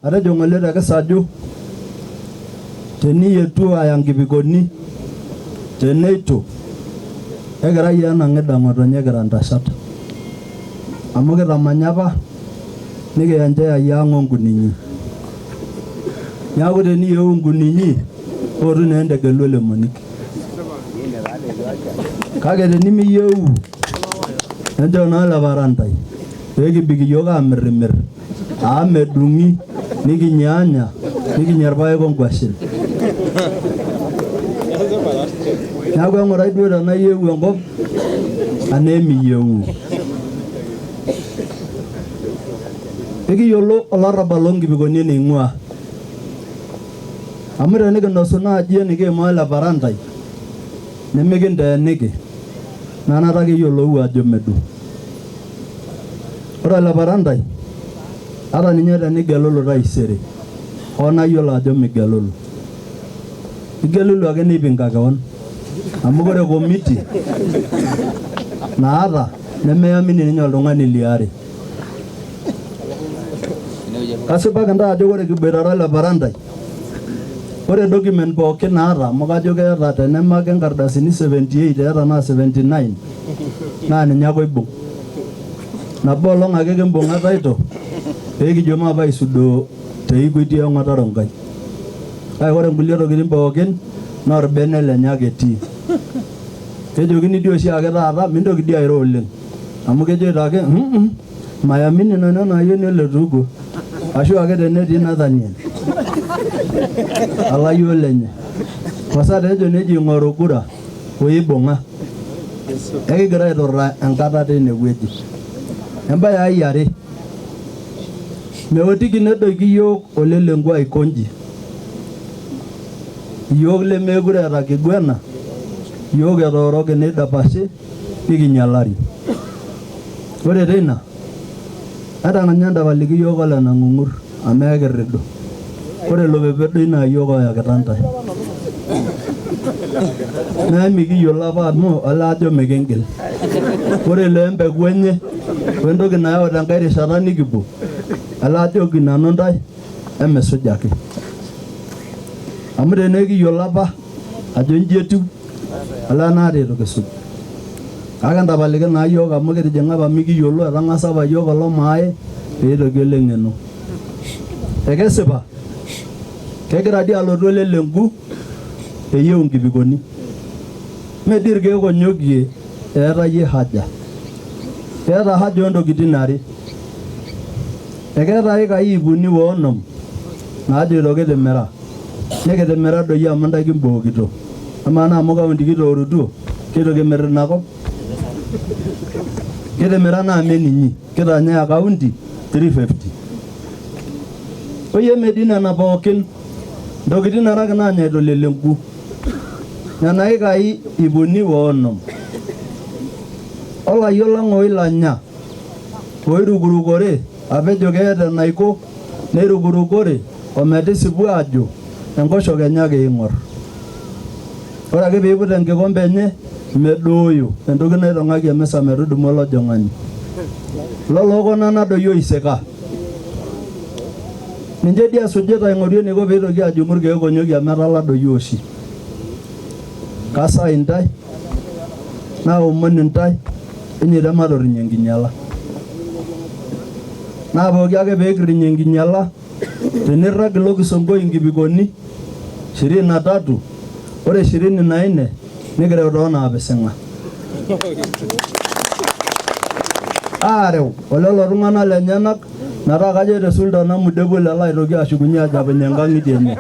Atejo ng'ole te kisaju teniyetu aya nkipikoni teneitu ekira iyiook enang'ida ng'otonye kira ntasat amu kitamanya apa nikiya ncheyai ang' o nkuninyi. Neeku teniyeu nkuninyi ootu naa entegelu ole Monique. Kake tenimiyeu enchoo naa ole Parantai pee kibik iyiook aamirrimir amu medung'i nikinyaanya nikinya irpaek o nkuashen. Neeku eng'urai duo tenaa iyieu enkop anaa emiyieu. Ekiyiolo olarrabal loo nkipikoni eneing'uaa. Amu tenikinosu naaji enikiimaa ole Parantai nimikinteeniki naa nakata ake eyiolou ajo medu. Ore ole Parantai ata ninye tenigelulu taisere hoo nayiolo ajo migelulu. Igelulu ake nipinga kewon amu ore komiti naata nemeyamini ninye oltung'ani liare. Kasipaki ntae ajo ore kiboitare ole Parantai ore document pookin naata amu kajo keeta teneme ake nkardasini 78 eeta naa 79 naa ninye ake oibung. Nabo olong ake kimbung'a title pee kijo maape aisudoo te Equity e ong'ata Ronkai. Kake ore nkulie tokitin pookin naa orbene lenye ake etii. Kejokini dii oshiake taata mintoki dii airo oleng amu kejoito ake mm mayamini nanu ena ayioni ole Tuko ashu ake tenetii Nathaniel olayioni lenye. Pasa tejo nejia ing'oru kura oibung'a. Ekigira aiturraa enkata teine wueji. Embae ai are, meotiki nedoiki iyiook Ole Lenku aikonji. Iyiook lemeekure eeta kiguena, iyiook etooroki neidapashi nikinyalari. Ore teina, entang'anya entapaliki iyiook ole Nang'ung'ur amu ekirridu. Ore ilo pepedoi naa iyiook oyakita ntae. Naa emikiyiolo apa amu olee ajo mikingil. Ore ilo empeku enye we ntoki nayau tenkae rishata nikipuo, olee ajoki nanu ntae emisujaki. Amu tenekiyiolo apa ajo inji etiu, olee anaata eitu kisuj. Kake entapaliki naa iyiook amu kitijing'a apa mikiyiolo, etang'asa apa iyiook Olomaae pee eitoki ole Ng'eno. Ekesipa, kegira dii alotu ole Lenku eyieu nkipikoni. Mme dii irkeek onyokie eetayie haja. Keeta haja oo ntokitin are. Ekeeta ikai ip uni o onom naajoito kitimira, nikitimira doi amu intae kimbookito. Amaa naa amu kaunti kitoorutuo, keitu kimir ina kop? Kitimira naa mme ninyi, kitanya kaunti 350. Oyie metii nena pookin, ntokitin are ake naanyaita Ole Lenku. Nena ikai ip uni o onom. Olayiok lang oilanya. Oirukurukore apa ejo keeta enaiko neirukurukore ometisipu aajo enkoshoke enye ake eing'or. Ore ake pee eiput enkikombe enye medooyo entoki naitong'aki emisa metudumu olojong'ani. Lolo okona doi oisika. Ninche dii esujita aing'oru eneiko pee eitoki ajing'u ilkeek onyokie amu etala doi oshi. Kasai intae, naomon intae. Enyoito ematoriny enkinyala. Naa pooki ake pee kiriny enkinyala, tenirrag ilo kisonkoi inkipikoni shirini na tatu, ore shirini na nne nikireu too naapising'a. Aareu olelo tung'ana lenyenak metaa kajo te Sultan amu depuo lelo aitoki ashukunye ajapunye nkang'itie enye.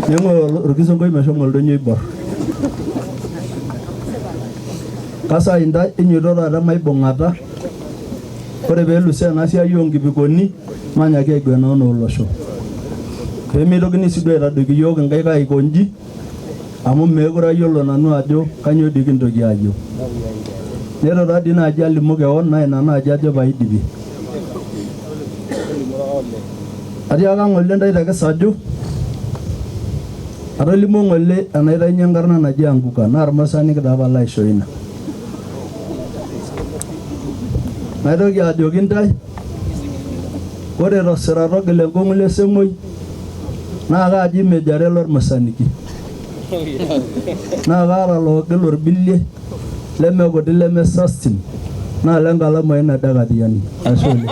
Ning'ua orkisonkoi meshomo oldonyio oibor. Kasai intae inyoito taata maibung'ata. Ore pee elusoo ena siai oo nkipikoni manyaaki aiguana anaa olosho. Pee meitokini sii duo aitadoiki iyiook inkaik aiko inji amu meekure ayiolo nanu ajo kainyoo dii kintoki aayieu. Neitu taa dii naaji alimu kewon naa ina naaji ajo pee aidipie. Atiaka ng'ole intae te kisaju, atolimuo ng'ole enaitayunye enkarna naji Anguka naa olmaasani taa apa laishoo ina. Naitoki ajoki intae. Ore tosirata ogil enkong'u le Semoi naa kaaji mejare lormusaniki. Naa kaata loogil orbilie lemekuti lemesastin naa lenkalamu ai Nade Kathiani. Ashe oleng.